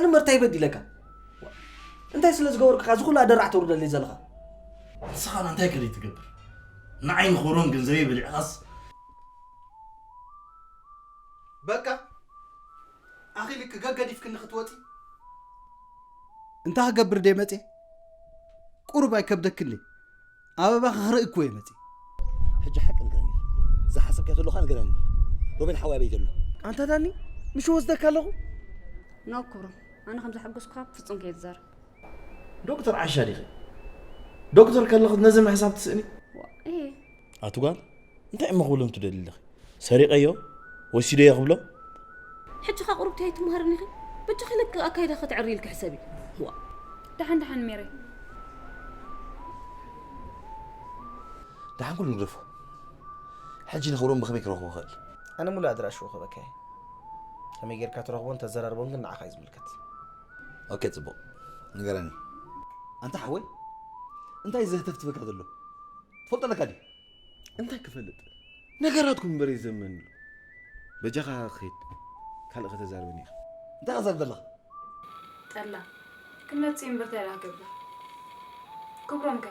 እምበር እንታይ በዲለካ? እንታይ ስለ ዝገበርኩ እዚ ኩሉ ኣደራዕ ተውርደለይ ዘለኻ? ንስኻ እንታይ ከደይ ትገብር? ንዓይ ንኽብሮም ገንዘበይ በሊዕኻስ። በቃ ኣኺልክ ገገዲፍክኒ ክትወፂ። እንታይ ክገብር ደይ መፅእ? ቁሩብ ኣይከብደክን። ኣበባ ክኽርኢ እኮ እየ መፅእ። ሕጂ ሓቂ ንገረኒ። ዝሓሰብካዮ ተሎኻ ንገረኒ። ሮቤል ሓወይ ኣበይ ዘሎ? ኣንታ ዳኒ፣ ምሽ ወስደካ ኣለኹ። ኖ ክብሮም፣ ኣነ ከም ዘሐጎስኩኻ ፍጹም ከይትዛረብ። ዶክተር ዓሻ ዲኺ? ዶክተር ከለኹ ነዚ ምሕሳብ ትስእኒ? ዋ፣ እየ። ኣቲ ጓል፣ እንታይ እሞ ክብሎም ትደሊ ኣለኺ? ሰሪቐዮ? ወሲደዮ ክብሎ? ሕጂ ኸኣ ቁሩብ እንታይ ትምሃርኒ ኢኺ? በጃኺ ልክእ ኣካይዳ ከተዕሪ ኢልኪ ሕሰቢ። ዋ። ደሓን ደሓን ሜሪ። ደሓን ኩሉ ንግደፎ። ሕጂ ንኽብሮም ብኸመይ ክረኽቦ እኽእል? ኣነ ሙሉእ ኣድራሽኡ ክህበካ እየ። ከመይ ጌርካ ትረኽቦን ተዘራርቦን ግን ንዓኻ እዩ ዝምልከት። ኦኬ፣ ጽቡቕ። ንገረኒ። ኣንታ ሓወይ፣ እንታይ ዘህተፍትፈካ ዘሎ? ትፈልጦ ኣለካ ድዩ? እንታይ ክፈልጥ? ነገራትኩም እምበር ይዘመንሉ። በጃኻ ኺድ፣ ካልእ ከተዛርበኒ ኢኻ። እንታይ ክትዛረብ ዘለኻ? ጠላ፣ ክመጽእ እምበር እንታይ ደኣ ክገብር? ክብሮም ከ?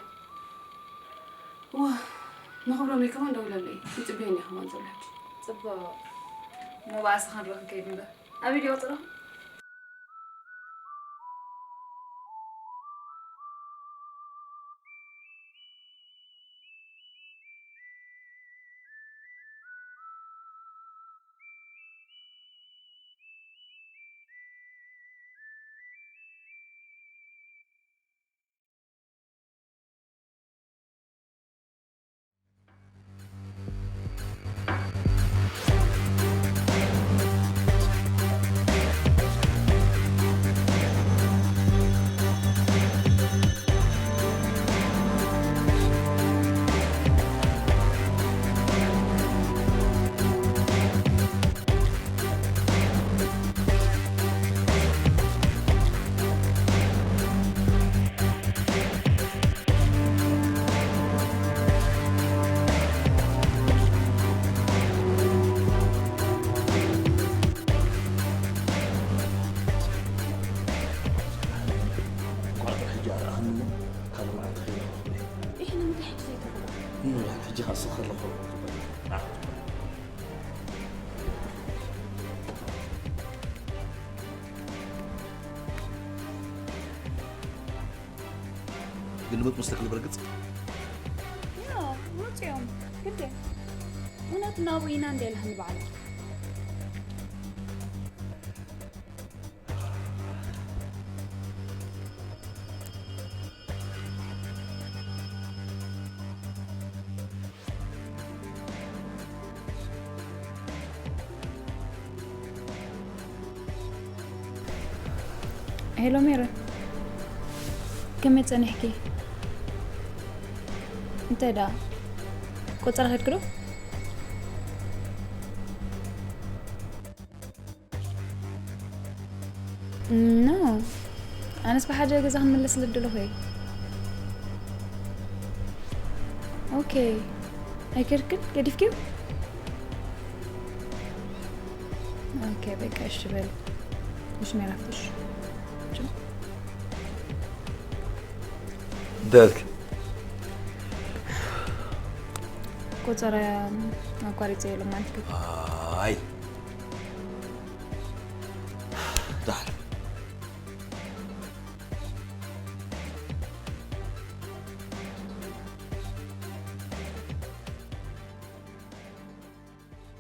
ዋ፣ ንኽብሮም ኢልካ ከማን ደዊለሉ እየ። ይጽበየኒ እየ ከማን ዘሎ ሕጂ። ጽቡቕ። መባእሲ ክንርኢ ክንከይድ እምበር። ኣበይ ድዩ ቀጸሮኹም? እንኳዕ ጥራሕ ሕጂ ኣርኣኻኒ እሞ፣ ካልእ መዓልቲ ከይረኸብኩ እየ። ይሄ ንምንታይ ሕጂ ዘይትብሎ? ንምንታይ ሕጂ ከኣ ስኽ ኣለኹ? ግልብጥ ምስ ተክሊ በርግጽ። ያ፣ ወጽዮም። ግደ። እውነት ናብኡ ኢና እንደ ኢልሃኒ በዓል። ሄሎ ሜሮን፣ ከመይ ጸኒሕኪ? እንታይ ደኣ ቆጸራ ከድኪ ዶ? ኖ፣ ኣነስ ብሓደ ገዛ ክንምለስ ልድለኹ እየ። ኦኬ፣ ኣይከድክን? ገዲፍክዮ? ኦኬ፣ በቃ እሺ በል። እሺ ሜራፍሽ። እንታይ ኣልክ? ቆጸራ ኣቋሪጸ የለ ማለት ግን። ኣይ። ዳሕር።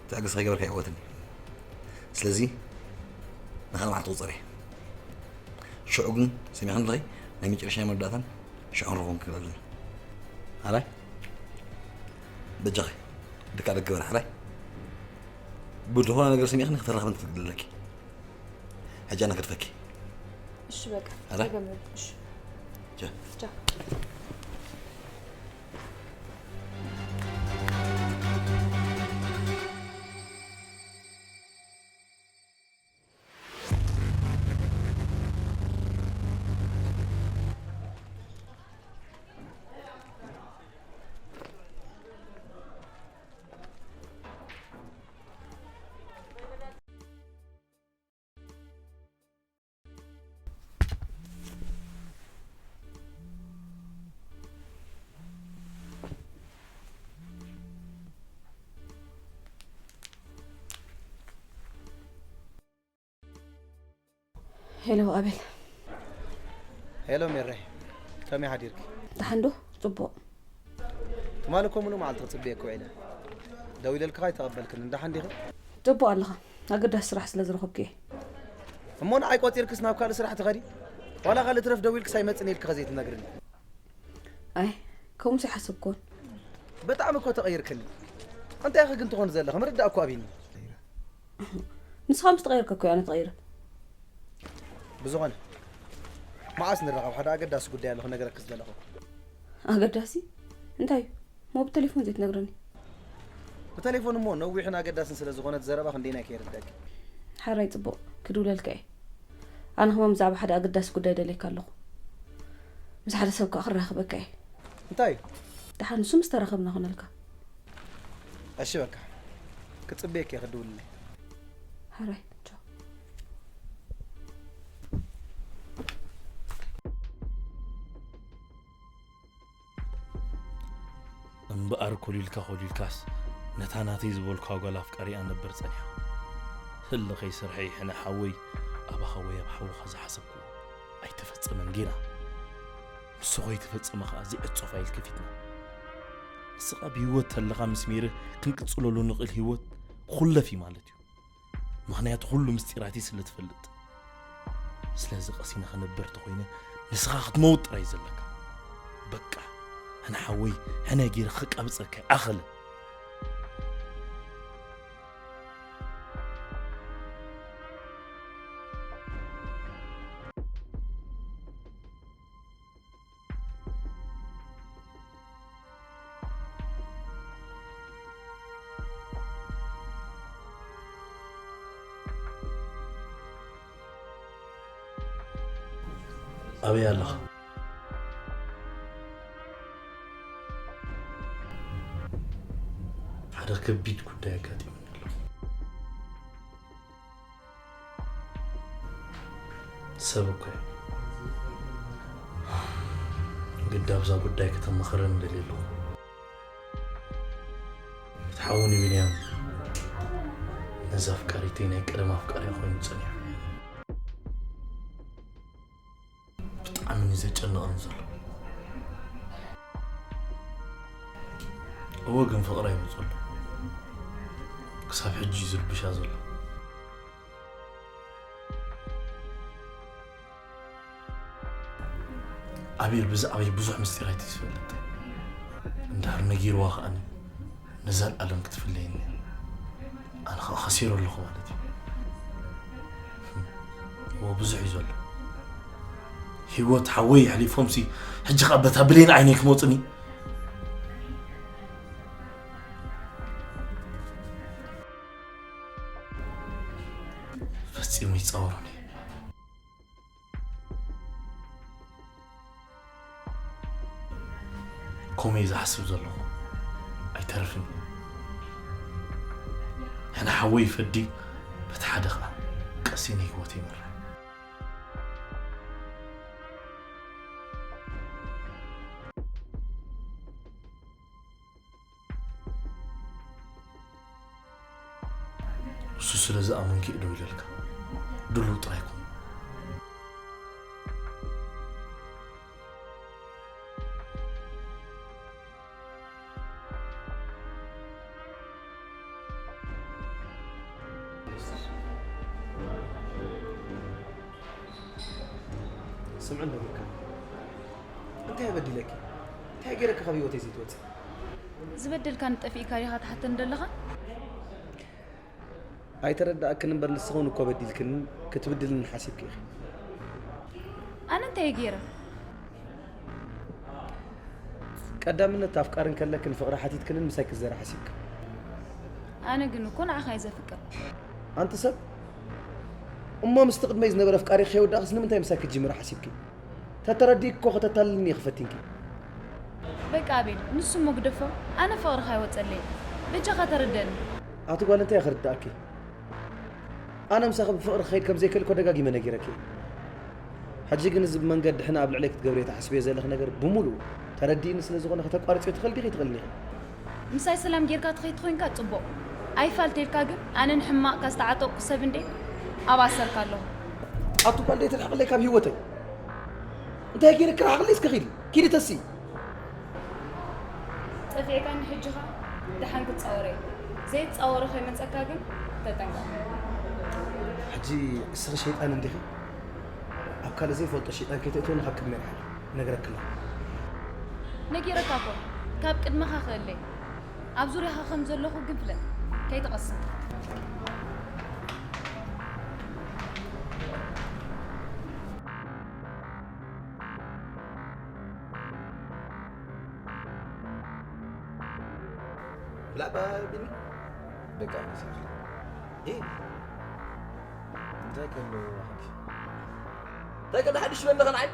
ትዕግስቲ ከይገበርካ ይዕወትኒ። ስለዚ ንኻልእ መዓልቲ ቁጸር እየ። ሽዑ ግን ሰሚዕክኒ ኣለኺ፣ ናይ መጨረሻ መረዳእታን ሽዑ ክንረኽቦም ክንክእል ኣለና። ሓራይ? በጃኺ፣ ድካ ደገበረ ሓራይ? ብዝኾነ ነገር ሰሚዕክኒ ክትራኸብን ክትግድል ኣለኪ። ሕጂ ኣነ ከድፈኪ። እሺ በቃ፣ ኣረ? ጸገም የብሉን። እሺ። ቻ። ቻ። ሄሎ ኣቤል። ሄሎ ሜሬ፣ ከመይ ሓዲርኪ? ደሓን ዶ? ጽቡቕ። ትማሊ እኮ ምሉእ መዓልቲ ክጽበየኪ ውዒለ። ደዊለልካ ኣይተቐበልክን። ደሓን ዲኺ? ጽቡቕ ኣለኻ። ኣገዳሲ ስራሕ ስለ ዝረኸብኩ እየ። እሞ ንዓይ ቆጺርክስ ናብ ካልእ ስራሕ ትኸዲ? ዋላ ካልእ ትረፍ ደዊልክስ ኣይመጽን ኢልኪ ከ ዘይትነግርኒ? ኣይ ከምኡስ ኣይሓሰብኩዎን። ብጣዕሚ እኮ ተቐይርክኒ። እንታይ ኢኺ ግን ትኾኒ ዘለኺ? ምርዳእ እኮ ኣቢኒ። ንስኻ ምስ ተቐየርካ እኮ ኣነ ተቐይረ። ብዝኾነ መዓስ ንራኸብ? ሓደ ኣገዳሲ ጉዳይ ኣሎ ክነግረኪ ዝደለኹ። ኣገዳሲ እንታይ እዩ? እሞ ብቴሌፎን ዘይትነግረኒ? ብቴሌፎን እሞ ነዊሕን ኣገዳስን ስለ ዝኾነት ዘረባ ክንደይናይ ከይርደቂ። ሓራይ ጽቡቕ ክድውለልካ እየ። ኣነ ከማን ብዛዕባ ሓደ ኣገዳሲ ጉዳይ ደልየካ ኣለኹ። ምስ ሓደ ሰብ ከኣ ክራኸበካ እየ። እንታይ እዩ? ደሓን ንሱ ምስ ተራኸብና ክነልካ። እሺ በቃ ክጽበየኪ እየ ክድውልለይ። ሓራይ ቻው። እምበኣር ኮሊልካ ኮሊልካስ ነታ ናተይ ዝበልኳ ጓል ኣፍቃሪኣ ነበር ጸኒሓ። ህልኸይ ስርሐይ ሕነ ሓወይ ኣባኻ ወይ ኣብ ሓውኻ ዝሓሰብክዎ ኣይተፈጸመን ጌና። ንሱ ከይተፈጸመ ኸኣ ዘይዕጾ ፋይል ከፊትና። ንስኻ ብህይወት ተለኻ ምስ ሜሪ ክንቅጽለሉ ንኽእል ህይወት ኹለፍ እዩ ማለት እዩ። ምኽንያቱ ኩሉ ምስጢራተይ ስለ ትፈልጥ። ስለዚ ቀሲነ ክነበር ተኾይነ ንስኻ ክትመውት ጥራይ እዩ ዘለካ። በቃ ሕነ ሓወይ ሕነ ገይረ ክቃብጸካ እየ። ኣኸለ። ኣበይ ኣለኻ? ሓደ ከቢድ ጉዳይ ኣጋጢሙኒ ኣሎ። ሰብ እኮ እየ። ግዲ ኣብዛ ጉዳይ ከተማኽረኒ ደልየ ኣለኹ። እቲ ሓውኒ ቢንያም ነዛ ኣፍቃሪተይ ናይ ቀደም ኣፍቃሪያ ኮይኑ ጸኒሑ። ብጣዕሚ እዩ ዘጨንቐኒ ዘሎ። እወ ግን ፍቕራ ይወፀሉ። ክሳብ ሕጂ እዩ ዝርብሻ ዘሎ። ኣቤል ብዛዕባይ ብዙሕ ምስጢራት እዩ ዝፈልጥ። እንድሕር ነጊርዋ ከኣኒ ንዘለኣለም ክትፍለየኒ እያ። ኣነ ከዓ ከሲሩ ኣለኹ ማለት እዩ። እሞ ብዙሕ እዩ ዘሎ። ህይወት ሓወይ ኣሕሊፎምሲ ሕጂ ከዓ በታ ብሌን ዓይነይ ክመፁኒ። ፈፂሙ ይፃወሩኒ። ከምኡ እየ ዝሓስብ ዘለኹ። ኣይተርፍን እዩ። ሕነ ሓወይ ይፈዲ፣ በቲ ሓደ ኸዓ ቀሲነ ህይወት ይመርሕ። እሱ ስለ ዝኣመንኪ እዩ ደው ኢለልካ። ድሉው ጥራይ ኩን። ስምዒ ኣለካ። እንታይ በዲለኪ? እንታይ ገይረኪ ካብ ህይወተይ ዘይትወፂ? ዝበደልካኒ ጠፊእካ ዲኻ ትሓተኒ ዘለኻ? ኣይተረዳእክን እምበር ንስኺ እውን እኮ በዲልክን ክትብድልኒ ሓሲብኪ ኢኺ። ኣነ እንታይ ገይረ? ቀዳምነት ኣፍቃሪ እንከለክን ፍቕሪ ሓቲትክንን ምሳይ ክትዘራ ሓሲብክን። ኣነ ግን እኮ ንዓኻ እየ ዘፍቅር። ኣንቲ ሰብ እሞ ምስቲ ቅድመይ ዝነበረ ኣፍቃሪኺ ከይወዳእክስ ንምንታይ ምሳይ ክትጅምሪ ሓሲብኪ? ተተረዲእኪ እኮ ከተታልልኒ ኢኺ ፈቲንኪ። በቃ ኣቤል ንሱ እሞ ግደፎ ኣነ ፍቕርኻ ኣይወፀለይን በጃኻ ተረደኒ። ኣቲ ጓል እንታይ ክርዳእኪ? ኣነ ምሳኺ ብፍቕሪ ክኸይድ ከም ዘይክእል እኮ ደጋጊመ ነጊረኪ እየ። ሕጂ ግን እዚ ብመንገዲ ሕነ ኣብ ልዕለይ ክትገብርዮ ትሓስብዮ ዘለኺ ነገር ብምሉኡ ተረዲእኒ ስለ ዝኾነ ከተቋርፅዮ ትኽእሊ ዲኺ ኣይትኽእልን ኢኺ። ምሳይ ሰላም ጌርካ ትኸይድ ተኾይንካ ፅቡቕ ኣይፋል ተልካ ግን ኣነ ንሕማቕካ ዝተዓጠቕኩ ሰብ እንዴ ኣብ ኣሰርካ ኣለኹ። ኣቱ ጓል ደይ ተርሕቕለይ ካብ ህይወተይ። እንታይ ገይረ ክርሕቕለይ እስከ ኺዲ። ኪዲ ተሲ። ጠፊዕካኒ ሕጂ ኸ ደሓን ክትጻወረ እየ። ዘይትጻወሮ ከይመጸካ ግን ተጠንቀቕ። ሕጂ እስኺ ሸይጣን እንዲኺ። ኣብ ካልእ ዘይፈልጦ ሸይጣን ከይተእትወኒ ካብ ቅድመይ ርሓቂ። ነግረክላ። ነጊረካ እኮ ካብ ቅድመኻ ክእለ ኣብ ዙርያኻ ከም ዘለኹ ግን ፍለጥ። ከይትቐስን። ብላባ ቢኒ በቃ ይመስል እ እንታይ ከሎ ሓድሽ እንታይ ከሎ ሓድሽ በለኸ ንዓይ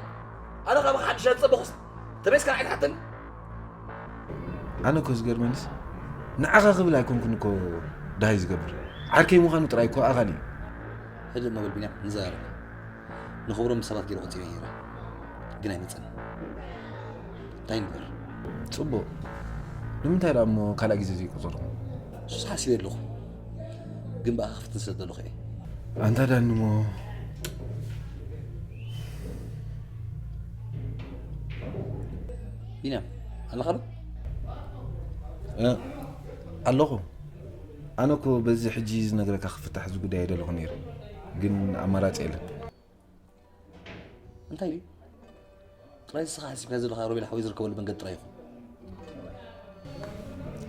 ኣነ ካብ ሓድሽ ኣይፀበኹስ ተመይስካ ንዓይ ትሓተኒ ኣነ እኮ ዝገርመንስ ንዓኻ ክብል ኣይኮንኩን እኮ ዳሃይ ዝገብር ዓርከይ ምዃኑ ጥራይ እኮ ኣኻሊ እዩ ህድእ መበል ቢንያም ንዘራረብ ንኽብሮም ሰባት ገይረ ቆፂረ ነይረ ግን ኣይመፀን እንታይ ንበር ፅቡቕ ንምንታይ ደኣ እሞ ካልእ ግዜ ዘይቆፀሩ ሱስ ሓሲበ ኣለኹ ግን ብኣኻ ክፍትን ስለ ዘለኹ እየ ኣንታ ዳኒ እሞ ቢንያም ኣለኻ ዶ እ፣ ኣለኹ ኣነ እኮ በዚ ሕጂ ዝነግረካ ክፍታሕ እዚ ጉዳይ ኣይደለኹ ነይረ ግን ኣማራፂ የለን እንታይ ድዩ ጥራይ ንስኻ ሓሲብካ ዘለኻ ሮቤል ሓወይ ዝርከበሉ መንገዲ ጥራይ ይኹን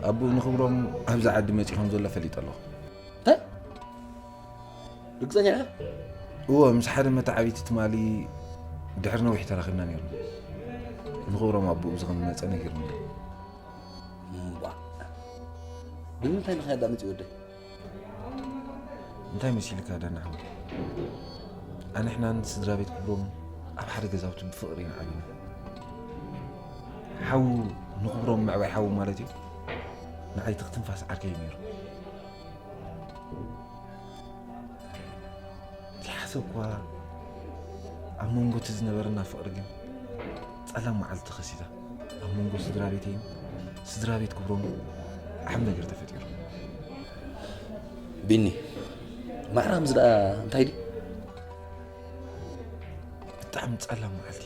ኣቦኡ ንኽብሮም ኣብዚ ዓዲ መፂኡ ከም ዘሎ ፈሊጠ ኣለኹ እንታይ ርግፀኛ ኢኻ እወ ምስ ሓደ መተዓቢቲ ትማሊ ድሕሪ ነዊሕ ተራኺብና ነይሩ ንኽብሮም ኣቦኡ እዚ ከም ዝመፀ ነጊሩኒ እምባ ብምንታይ ምኽንያት ዳ መፂኡ ወደይ እንታይ መሲልካ ዳና ሓወይ ኣንሕናን ስድራ ቤት ክብሮም ኣብ ሓደ ገዛውቲ ብፍቕሪ ኢና ዓቢና ሓዉ ንክብሮም ምዕባይ ሓዉ ማለት እዩ ንዓይ ትኽትንፋስ ዓርከይ ነይሩ ዘይሓሰብኳ ኣብ መንጎ እቲ ዝነበረና ፍቕሪ ግን ጸላም መዓልቲ ተኸሲታ ኣብ መንጎ ስድራ ቤተይን ስድራ ቤት ክብሮም ዓብ ነገር ተፈጢሩ ቢኒ ማዕራምዚ ደኣ እንታይ ድዩ ብጣዕሚ ጸላም መዓልቲ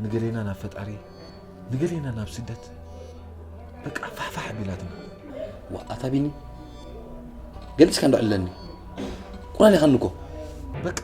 ንገሌና ናብ ፈጣሪ ንገሌና ናብ ስደት በቃ ፋሕፋሕ ኣቢላትና ዋ ኣታ ቢኒ ገሊጽካ እንዶ ዕለኒ ቁራን ኢኻኒ እኮ በቃ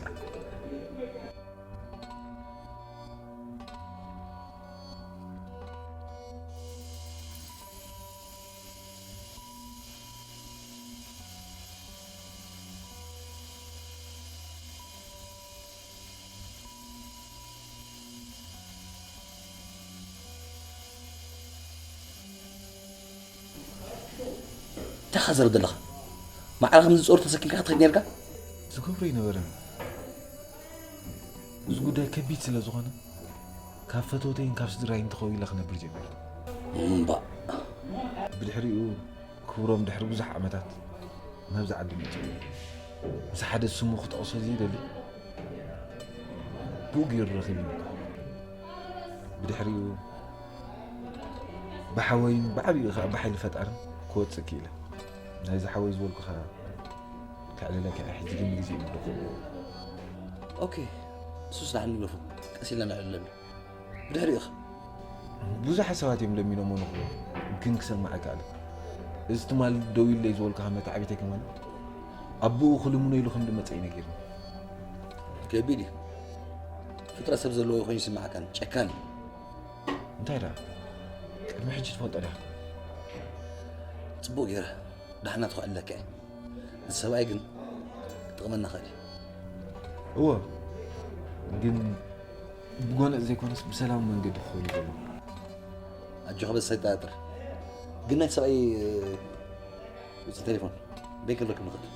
እንታይ ኻ ዘረብ ዘለኻ ማዕረ ከምዚ ጾር ተሰኪምካ ክትኸድ ነርካ ዝገብሮ ኣይነበረን እዚ ጉዳይ ከቢድ ስለ ዝኾነ ካብ ፈተውተይን ካብ ስድራይን ተኸዊለ ክነብር ጀሚረ እምባ ብድሕሪኡ ክብሮም ድሕሪ ብዙሕ ዓመታት ናብዚ ዓዲ መፅኡ ምስ ሓደ ስሙ ክጠቕሶ ዘይደሊ ብኡ ገይሩ ረኺቡ ብድሕሪኡ ብሓወይን ብዓብኡ ከዓ ብሓይሊ ፈጣርን ክወፅእ ክኢለ ናይዚ ሓወይ ዝበልኩኻ ከዕልለካ እየ ሕጂ ግን ግዜ ይብልኹ ኦኬ እሱስ ንዓኒ ግደፎ ቀስ ኢልና ነዕልለሉ ብድሕሪኡ ኸ ብዙሓት ሰባት እዮም ለሚኖሞ ንኽብሎ ግን ክሰምዕ ኣይከኣለ እዚ ትማል ደው ኢለይ ዝበልኩኻ መታዕቢተይ ከማን ኣቦኡ ክልምኖ ኢሉ ከም ዝመፀ እዩ ነጊርኒ ከቢድ እዩ ፍጥረት ሰብ ዘለዎ ኮይኑ ይስምዓካን ጨካን እዩ እንታይ ደኣ ቅድሚ ሕጂ ትፈልጦ ዲኻ ፅቡቅ ገይረ ዳሕና ትኽዕለካ እየ እዚ ሰብኣይ ግን ክጥቕመና ኽእል እዩ እዎ ግን ብጎነፅ ዘይኮነስ ብሰላም መንገዲ ክኸውን ይገሉ ኣጆኻ በስ ኣይጠራጥር ግን ናይ ሰብኣይ ውፅእ ቴሌፎን በይ ክንረክብ ንኽእል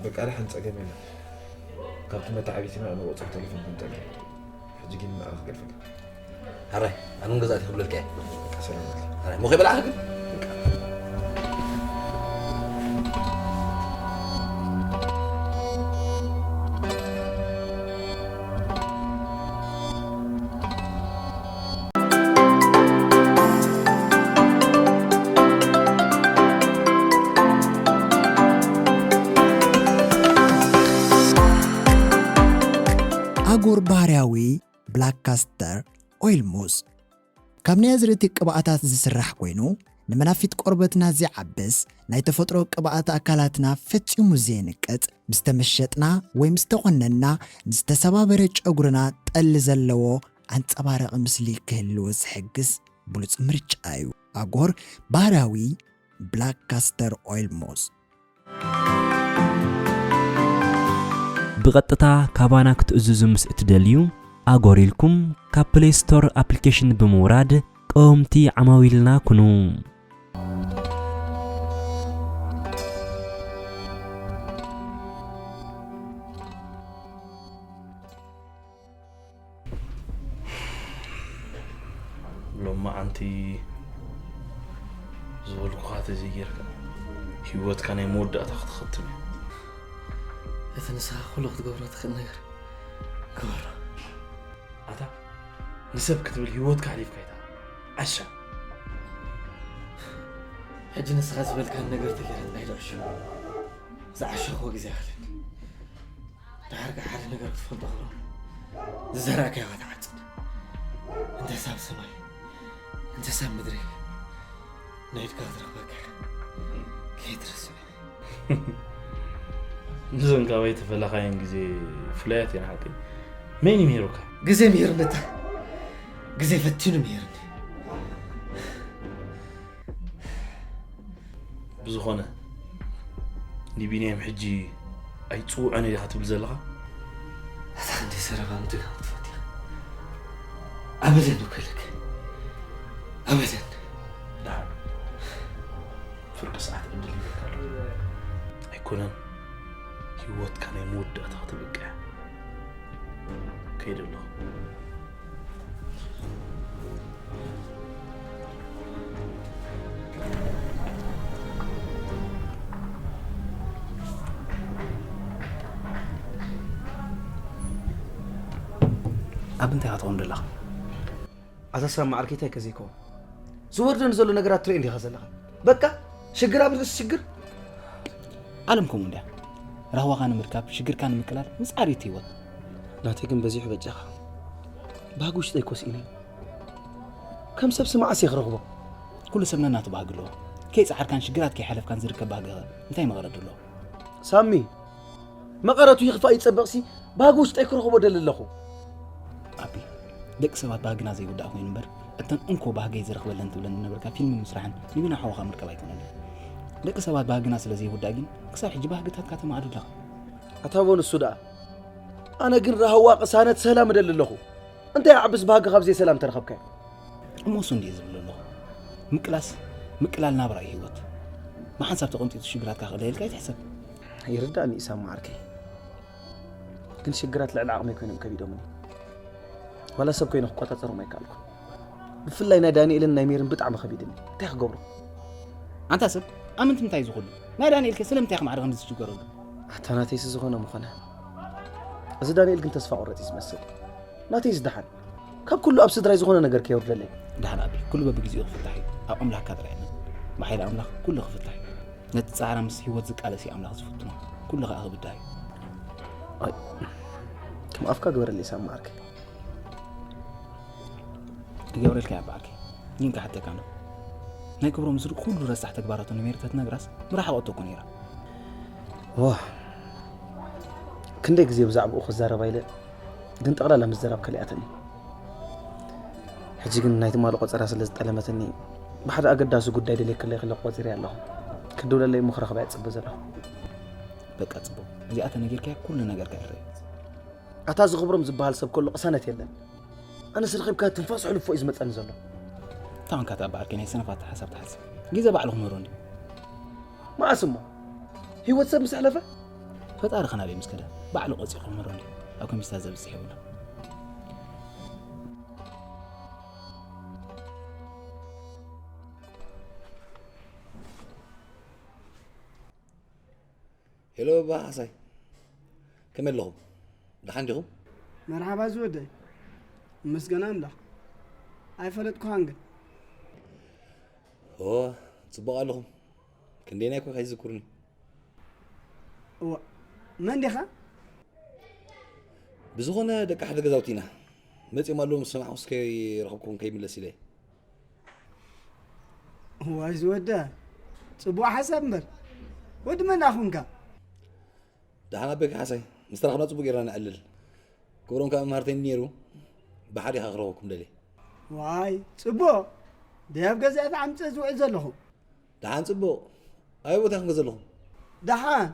በቃ ደሓን ፀገም የለን ካብቲ መተዓቢትና ንወፅኦ ቴሌፎን ክንጠልብ ሕጂ ግን ንኣ ክገልፈልካ ሓራይ ኣነ እውን ገዛእቲ ክብለልካ እየ ሰላም ሓራይ ሞኸ በላዕኻ ግን ብላክ ካስተር ኦይል ሙስ ካብ ናይ ኣዝርእቲ ቅብኣታት ዝስራሕ ኮይኑ፣ ንመናፊት ቆርበትና ዘይዓብስ፣ ናይ ተፈጥሮ ቅብኣት ኣካላትና ፈጺሙ ዘየንቅጽ፣ ምስ ተመሸጥና ወይ ምስ ተቖነንና ንዝተሰባበረ ጨጉርና ጠሊ ዘለዎ ኣንጸባራቒ ምስሊ ክህልዎ ዝሕግዝ ብሉጽ ምርጫ እዩ። ኣጎር ባህርያዊ ብላክ ካስተር ኦይል ሞስ። ብቐጥታ ካባና ክትእዝዙ ምስ እትደልዩ፣ ኣጎር ኢልኩም ካብ ፕሌይ ስቶር ኣፕሊኬሽን ብምውራድ ቀወምቲ ዓማዊልና ኩኑ። ሎማዓንቲ ዝበልኩኻ ተዘይጌርካ፣ ህይወትካ ናይ መወዳእታ ክትኸትም እያ። እቲ ንስኻ ኩሉ ክትገብሮ ትኽእል ነገር ግበሮ። ኣታ ንሰብ ክትብል ህይወትካ ኣሕሊፍካ ኢኻ። ዓሻ። ሕጂ ንስኻ ዝበልካን ነገር ተገይረ ጥራይ ዝዕሾ። ዝዓሸኽዎ ግዜ ኣይኣኽልን። ድሓር ከኣ ሓደ ነገር ክትፈልጦ ክብሮ፣ ዝዘራእካዮ ክትዓጽድ። እንተሳብ ሰማይ፣ እንተሳብ ምድሪ፣ ናይ ኢድካ ክትረኽበካ። ከይትረስዕ። ንዘን ካባይ ተፈላኻየን ግዜ ፍሉያት እየን ሓቀይ። መን እዩ ምሂሩካ? ግዜ ምሂሩኒ እታ። ግዜ ፈቲኑ ምሂሩኒ። ብዝኾነ፣ ንቢንያም ሕጂ ኣይጽውዖን ኢኻ ትብል ዘለኻ? ኣታ ክንደይ ዘረባ ምድጋም ክትፈቱ ኢኻ። ኣበደን እኮ ኢለካ። ኣበደን። ደሓን። ፍርቂ ሰዓት ዕድል ይበካ ኣሎ። ኣይኮነን፣ ህይወትካ ናይ መወዳእታ ክትብቅዕ። ከይደ ኣለኹ። ኣብ እንታይ ኢኻ ትኸውን ዘለኻ? ኣታ ሳሚ ዓርከይ፣ እንታይ ከ ዘይከውን? ዝወርደኒ ዘሎ ነገራት ትርእዮ እንዲኻ ዘለኻ። በቃ፣ ሽግር ኣብ ርእሲ ሽግር። ዓለም ከምኡ እንድያ። ራህዋኻ ንምርካብ፣ ሽግርካ ንምቅላል፣ ምጽዓር እዩ እቲ ህይወት። ናተይ ግን በዚሑ በጃኻ። ባህጊ ውሽጠይ ኮስ ኢሉ እዩ። ከም ሰብሲ መዓስ እየ ክረኽቦ? ኩሉ ሰብ ነናቱ ባህጊ ኣለዎ። ከይጸዓርካን ሽግራት ከይሓለፍካን ዝርከብ ባህጊ ኸ እንታይ መቐረት ኣለዎ? ሳሚ፣ መቐረቱ ይኽፋእ ይጸበቕሲ፣ ባህጊ ውሽጠይ ክረኽቦ ደሊ ኣለኹ። ኣቢ፣ ደቂ ሰባት ባህግና ዘይውዳእ ኮይኑ እምበር፣ እተን እንኮ ባህገይ ዝረኽበለን ትብለን ዝነበርካ ፊልሚ ምስራሕን ንቢና ሓውኻ ምርካብ ኣይኮነን። ደቂ ሰባት ባህግና ስለ ዘይውዳእ ግን፣ ክሳብ ሕጂ ባህግታትካ ተማዕዱ ኣለኻ። ኣታ ቦ ንሱ ደኣ። ኣነ ግን ራህዋ፣ ቅሳነት፣ ሰላም እደሊ ኣለኹ። እንታይ ዓብስ ባህጊ ካብ ዘይሰላም ተረኸብካዮ? እሞ እሱ እንድየ ዝብል ኣለኹ። ምቅላስ፣ ምቅላል ናብራ እዩ ህይወት። ብሓንሳብ ተቐንጢጡ ሽግራትካ ክእለየልካ ኣይትሕሰብ። ይርዳእኒ ኢሳም ዓርከይ። ግን ሽግራት ልዕሊ ዓቕመይ ኮይኖም ከቢዶምኒ። ዋላ ሰብ ኮይነ ክቆጻጸሮም ኣይከኣልኩን። ብፍላይ ናይ ዳንኤልን ናይ ሜርን ብጣዕሚ ከቢድኒ። እንታይ ክገብሮ? ኣንታ ሰብ፣ ኣመንቲ እንታይ ዝኹሉ? ናይ ዳንኤል ከ ስለምንታይ ኢኻ ማዕረ ከምዚ ትሽገረሉ? ኣታ ናተይሲ ዝኾነ ምኾነ። እዚ ዳንኤል ግን ተስፋ ቆረጽ እዩ ዝመስል። ናተይስ ደሓን። ካብ ኩሉ ኣብ ስድራይ ዝኾነ ነገር ከየውርደለይ። ደሓን ኣቢ፣ ኩሉ በብግዚኡ ክፍታሕ እዩ። ኣብ ኣምላኽካ ጥራይ እመን። ብሓይሊ ኣምላኽ ኩሉ ክፍታሕ እዩ። ነቲ ጻዕራምስ ህይወት ዝቃለስ እዩ ኣምላኽ ዝፍትኖ። ኩሉ ከኣ ክብዳህ እዩ። ኣይ፣ ከም ኣፍካ ግበረለይ ሳሚ ዓርከይ። ይገብረልካ እየ ኣባ ዓርከይ። ግን ክሓተካ ነው። ናይ ክብሮም ዝርቅ ኩሉ ረሳሕ ተግባራቱ ንሜሪ ተትነግራስ ምራሓቐቶ እኮ ነይራ። ዋ፣ ክንደይ ግዜ ብዛዕባኡ ክዛረባ ኢለ፣ ግን ጠቕላላ ምዝራብ ከሊኣትኒ። ሕጂ ግን ናይ ትማሊ ቆጸራ ስለ ዝጠለመትኒ፣ ብሓደ ኣገዳሲ ጉዳይ ደልየክለይ ክለ ቆጺረ ኣለኹ። ክድውለለይ እሞ ክረኽባ እየ ዝጽበ ዘለኹ። በቃ ጽቡቕ። እዚኣ ተነጊርካያ ኩሉ ነገር ከዕረ እዩ። ኣታ እዚ ክብሮም ዝበሃል ሰብ ከሎ ቅሳነት የለን። ኣነስ ረኺብካ ትንፋስ ሕልፎ እዩ ዝመጸኒ ዘሎ። እንታይ ኾንካ ተኣባሃልከ ናይ ሰነፋት ሓሳብ ትሓስብ? ግዜ ባዕሉ ክምህሮ እንዲ። መዓስ እሞ? ህይወት ሰብ ምስ ኣሕለፈ? ፈጣሪ ኸናበይ ምስ ከደ? ባዕሉ ቀጺ ክምህሮ እንዲ። ኣብ ኮምፒውተር ዘብጽሕ የብሉ። ሄሎ ባባ ሓሳይ፣ ከመይ ኣለኹም? ደሓን ዲኹም? መርሓባ ዝወደይ፣ ይመስገን ኣምላኽ። ኣይፈለጥኩኻን ግን። ኦ፣ ጽቡቕ ኣለኹም። ክንደየናይ እኮ ከይዝክሩኒ። እዋ፣ መን ዲኻ? ብዝኾነ ደቂ ሓደ ገዛውቲ ኢና። መጺኦም ኣለዉ ምስ ሰማዕኩስ ከይረኸብኩኹም ከይምለስ ኢለ። እዋይ ዝወደ፣ ጽቡቕ ሓሳብ እምበር። ወዲ መን ኣኹንካ? ደሓን ኣቤካ ሓሳይ፣ ምስ ተራኽብና ጽቡቕ ጌርና ነዕልል። ክብሮም ከኣ መሃርተይ ነይሩ፣ ብሓደ ኢኻ ክረኽበኩም ደልየ። ዋይ፣ ጽቡቕ። ደያብ ገዛኢ ተዓምጸ ዝውዕል ዘለኹ። ደሓን ጽቡቕ። ኣበይ ቦታ ኢኹም ዘለኹም? ደሓን።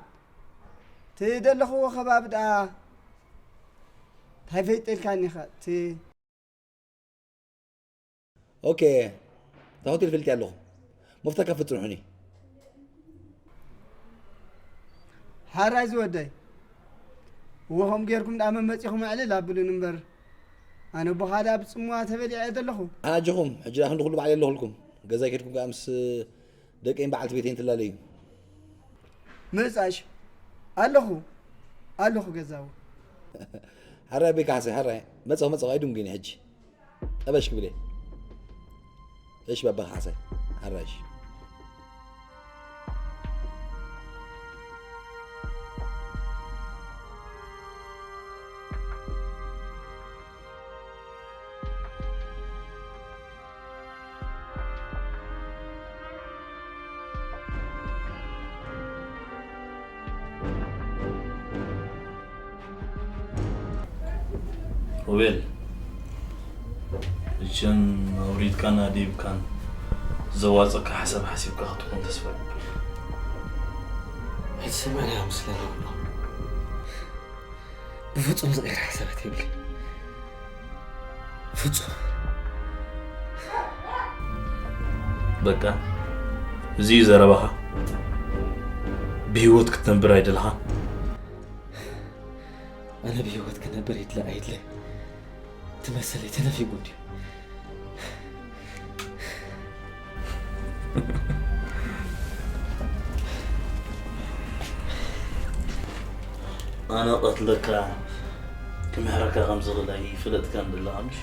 እቲ ዘለኽዎ ከባቢ ደኣ እንታይ ፈይጠልካኒ ኢኻ? እቲ ኦኬ። እታ ሆቴል ፈሊጠያ ኣለኹ። መፍትሒ ካብ ፈጽምሑኒ። ሓራይ ዝወደይ። እዎ፣ ከምኡ ጌርኩም ደኣ መመጺኹም ኣዕልል ኣብሉኒ እምበር፣ ኣነ ቦኻ ደኣ ብጽምዋ ተበሊዐ ዘለኹ። ኣነ ኣጆኹም፣ ሕጂ ደኣ ክንዲ ኩሉ ባዕለይ ኣለኹልኩም። ገዛይ ከድኩም ከኣ ምስ ደቀይን በዓልቲ ቤተይን ትላለዩ። ምጻሽ ኣለኹ፣ ኣለኹ ገዛው። ሓራይ ቤካ ሓሰይ፣ ሓራይ። መጻኹ፣ መጻኹ፣ ኣይድንጉይኒ ሕጂ። ጠበሽ ክብል እየ። እሺ፣ ባባ ሓሰይ፣ ሓራይ፣ እሺ። ሮቤል፣ መቸም ኣውሪድካን ኣድሂብካን ዘዋጸካ ሓሳብ ሓሲብካ ክትኮን ተስፋ እገብር። ኣይትሰምዕን ኢኻ መስለኒ ኣሎ። ብፍጹም ዝቕየር ሓሳባት የብለይን። ፍጹም። በቃ፣ እዚ እዩ ዘረባኻ? ብህይወት ክትነብር ኣይደለኻ? ኣነ ብህይወት ክነብር ይድለ ኣይድለ፣ እቲ መሰለይ ተነፊጉ እንድዩ። ኣነ ቀትለካ ክምሕረካ ከም ዝኽእል ኣይፈለጥካን ዘለኻ ምሽ?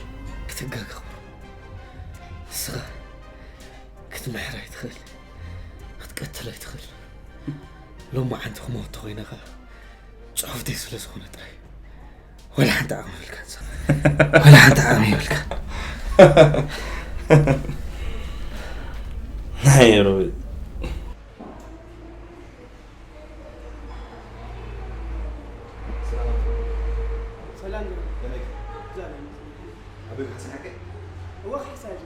ክትጋገ ክብሮ። ንስኻ ክትምሕር ኣይትኽእል፣ ክትቀትል ኣይትኽእል። ሎማዓንቲ ክመውት ተኾይነ ኸኣ ጽሑፍተይ ስለ ዝኾነ ጥራይ። ወላ ሓንቲ ዓቕሚ የብልካን ንስኻ። ወላ ሓንቲ ዓቕሚ የብልካን። ናይ ሮቤል። ሰላም። ከመይ? ኣበይ ካሕሳይ ሓቀይ? እወ፣ ካሕሳይ እዩ።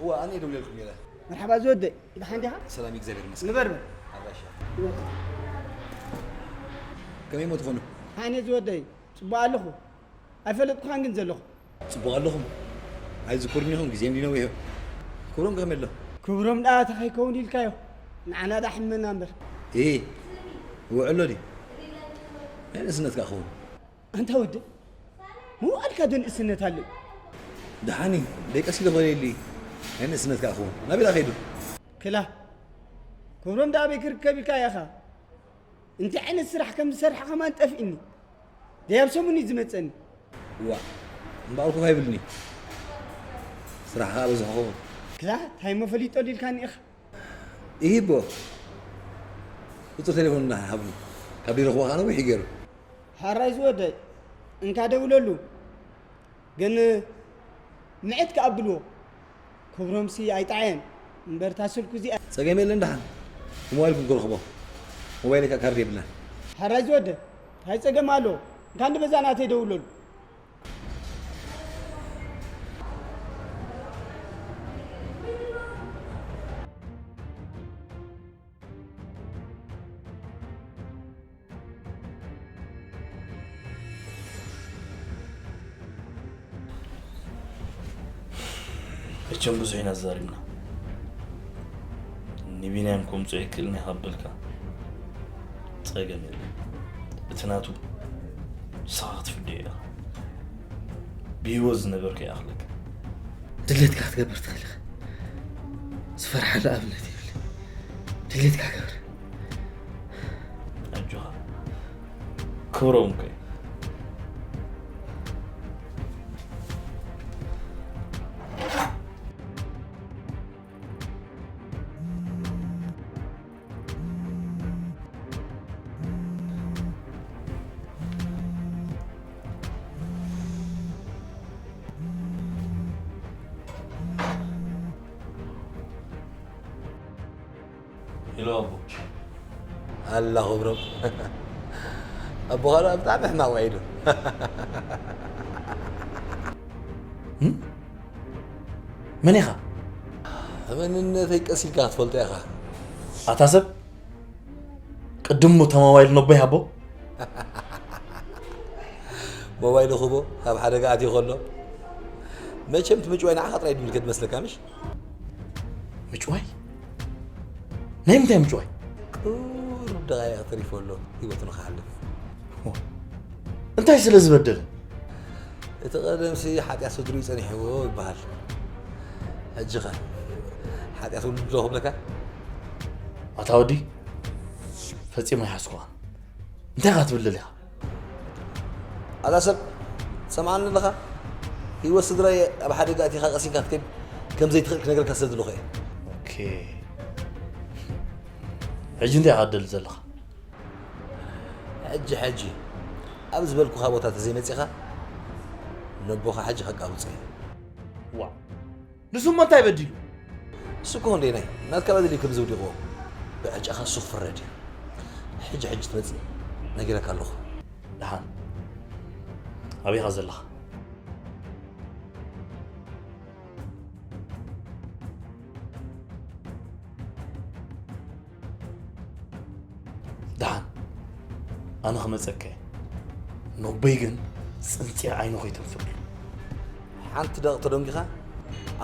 እወ፣ ኣነ እየ ደውለልኩም ነይረ። መርሓባ ዝወደይ፣ ደሓን ዲኻ? ሰላም፣ እግዚኣብሔር ይመስገን። ንበር በር። ኣራሻ። ንበር። ከመይ እሞ ትኾኑ? ኣነ ዝወደይ፣ ጽቡቕ ኣለኹ። ኣይፈለጥኩኻን ግን ዘለኹ። ጽቡቕ ኣለኹም። ኣይዝክሩን ኢኹም፣ ግዜ እንዲ ነዊሑ። ክብሮም ከመይ ኣሎ? ክብሮም ደኣ እንታይ ከይከውን ኢልካዮ? ንዓና ደኣ ሕመና እምበር። እሂ፣ ውዕሎ ድዩ? ናይ ንእስነት ከኣ ክኸውን። ኣንታ ወዲ፣ ምውዓልካ ዶ ንእስነት ኣሎ? ደሓን እዩ፣ ደቂስ ኢለ ኾነ ኢሉ እዩ። ናይ ንእስነት ከኣ ክኸውን። ናበይ ደኣ ከይዱ? ክላ፣ ክብሮም ደኣ ኣበይ ክርከብ ኢልካ ኢኻ? እንታይ ዓይነት ስራሕ ከም ዝሰርሐ ከማን ጠፍእኒ። ደያብ ሰሙን እዩ ዝመጸኒ። እዋ፣ እምበኣር ኮፍ ኣይብልኒ። ስራሕ ከኣ በዝሖ ክኸውን። ክላ፣ እንታይ እሞ ፈሊጦ ዲልካኒ ኢኻ? ይሂቦ። ቁጽሪ ቴሌፎን እና ሃብኒ። ካብ ቢሮ ክዋ ከኣ ነዊሕ እዩ ገይሩ። ሓራይ ዝወደይ፣ እንካ ደውለሉ። ግን ምዕት ከኣ ኣብልዎ። ክብሮምሲ ኣይጠዓየን። እምበር እታ ስልኩ እዚኣ። ጸገም የለን ደሓን። ብሞባይልኩም ክረኽቦ። ሞባይለይ ከኣ ካርድ የብላን። ሓራይ ዝወደ፣ እንታይ ጸገም ኣለዎ? እንካ እንዲ በዛ ናተይ ደውለሉ። መቸም ብዙሕ ኢና ተዛሪብና። ንቢንያም ከምጽኦ ይክእልን ኢኻ በልካ። ጸገም የለን። እቲ ናቱ ንስኻ ክትፍድዮ ኢኻ። ብህይወት ዝነበርኩ ይኣኽለካ። ድሌትካ ክትገብር ትኽእል ኢኻ። ዝፈርሓሉ ኣብነት የብለይን። ድሌትካ ግበር። ኣጆኻ። ክብሮም ከ? ሄሎ ኣቦ። ኣላ ክብሮም። ኣቦኻ ደኣ ብጣዕሚ ሕማቕ ውዒሉ። እም? መን ኢኻ? መንነተይ ቀስ ኢልካ ክትፈልጦ ኢኻ። ኣታ ሰብ፣ ቅድም እሞ እታ ሞባይል ነቦይ ሃቦ። ሞባይል ክቦ ኣብ ሓደጋ ኣትዩ ከሎ፣ መቸም እቲ ምጭዋይ ንዓኻ ጥራይ ድምልከት መስለካ፣ ምሽ? ምጭዋይ? ናይ ምንታይ ምጭዋይ? ቁሩብ ደቓይቕ ተሪፎ ኣሎ፣ ህይወቱ ንኽሓልፍ። እንታይ ስለ ዝበደለ? እቲ ቀደምሲ ሓጢኣት ስድርኡ ጸኒሕዎ ይበሃል። ሕጂ ኸ ሓጢኣት ውሉድ ዶ ክብለካ? ኣታ ወዲ፣ ፈጺመ ኣይሓዝኩኻን። እንታይ ኢኻ ትብል ዘለኻ? ኣታ ሰብ፣ ትሰምዓኒ ኣለኻ? ህይወት ስድራይ ኣብ ሓደጋ ኣእቲኻ ቀሲንካ ክትከይድ ከም ዘይትኽእል ክነግረካ ስለ ዘለኹ እየ። ኦኬ። ሕጂ እንታይ ኢኻ ትደሊ ዘለኻ? ሕጂ፣ ሕጂ ኣብ ዝበልኩኻ ቦታ ተዘይመጺኻ፣ ነቦኻ ሕጂ ከቃብጾ እየ። ዋእ! ንሱ እሞ እንታይ በዲሉ? ንሱ እኮ ክንደየናይ ናትካ በደል እዩ ከም ዘውዲቕዎ። ብዕጫኻ ንሱ ክፍረድ እዩ። ሕጂ ሕጂ ትመጽእ ነጊረካ ኣለኹ። ደሓን ኣበይ ኢኻ ዘለኻ? ደሓን ኣነ ክመጸካ እየ። ኖበይ ግን ጽንጺያ ዓይኑ ከይተንፍር። ሓንቲ ደቕ ተደንጊኻ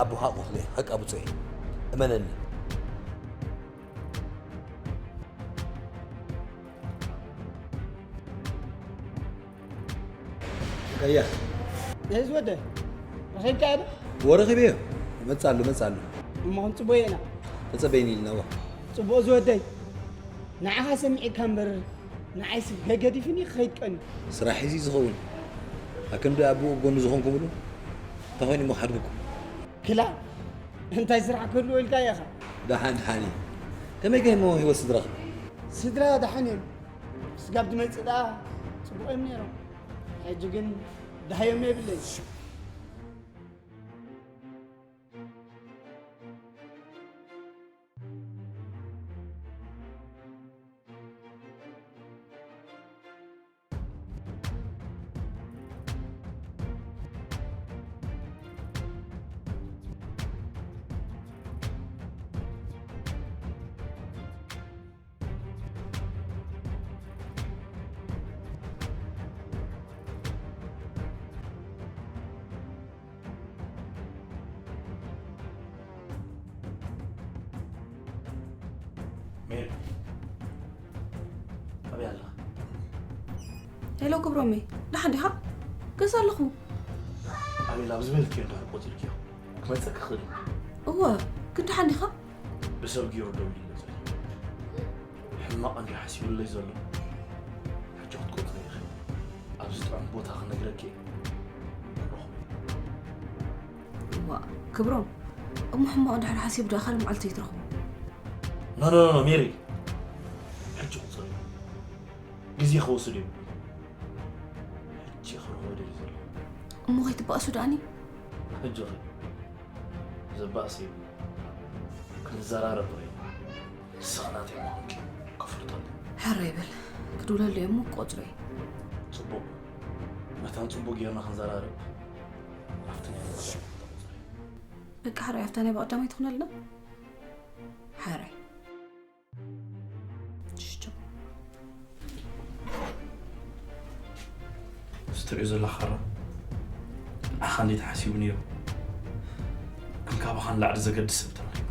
ኣቦኻ ቁስሊ ከቃብጾ እየ። እመነኒ። ቀያ። እዚ ወደ ረኺብካ ዶ? ወረኺበዮ። መጻሉ፣ መጻሉ። እሞ ክንጽበዮ ኢና። ተጸበይኒ ኢልና ዋ። ጽቡቕ ዝወደይ። ንዓኻ ሰሚዕካ እምበር ንዓይስ ገገዲፍኒ ክኸይድ ቀኒ። ስራሕ ሒዙ ዝኸውን። ኣክንዲ ኣቦኡ ጎኑ ዝኾንኩምሉ እንታይ ኮይኑ እሞ ክሓድግኩም? ክላ እንታይ ስራሕ ክህልዎ ኢልካ ኢኻ? ደሓን፣ ደሓን እዩ። ከመይ ከ እሞ ህይወት ስድራኻ? ስድራ ደሓን እዮም። ስጋብ ዝመጽእ ደኣ ጽቡቕ እዮም ነይሮም። ሕጂ ግን ደሃዮም የብለይ። ሜሪ፣ ኣበይ ኣለኻ? ሄሎ ክብሮመይ፣ ደሓን ዲኻ? ገዛ ኣለኹ። ኣቤል፣ ኣብ ዝበልክዮ እንድሕር ቆጺርክዮ፣ ክመጸኪ ክኽእል እዩ። እወ፣ ግን ደሓን ዲኻ? ብሰብ ገይሩ ደው ኢሉ ይመጸኪ። ሕማቕ እንድዩ ሓሲቡለይ ዘሎ። ሕጂ ክትቆጽሪ ኢኺ። ኣብዚ ጥዑም ቦታ ክነግረኪ እየ። ርኹብ። እዋ፣ ክብሮም፣ እሞ ሕማቕ እንድሕር ሓሲቡ ደኣ ካልእ መዓልቲ ኣይትረኽቦ። ኖ፣ ኖ፣ ኖ፣ ኖ፣ ሜሪ። ሕጂ ቁጽሪ። ግዜ ክወስድ እዩ። ሕጂ ክረኽቦ ደልዩ ዘሎ። እሞ ከይትበኣሱ ደኣኒ? ሕጂ ኸ ዘባእስ እዩ። ክንዘራረብ ርእ። ንስኺ ናተይ ምዃንኪ ከፍልጦ ኣለኒ። ሕራይ በል። ክድውለሉ እየ እሞ ክቆጽሮ እየ። ጽቡቕ። መታን ጽቡቕ ጌርና ክንዘራረብ ኣብቲ ናይ በቐዳማይ ተቑጽሪ። በቃ ሕራይ ኣብታ ናይ በቐዳማይ ትኹነልና። ሕራይ። ሽቶ። እዚ ትሪኦ ዘለኻ ኸራ ንዓኻ እንዴት ሓሲቡ ነይሩ? ግን ካባኻ ንላዕሊ ዘገድስ ሰብ ተረኺቡ።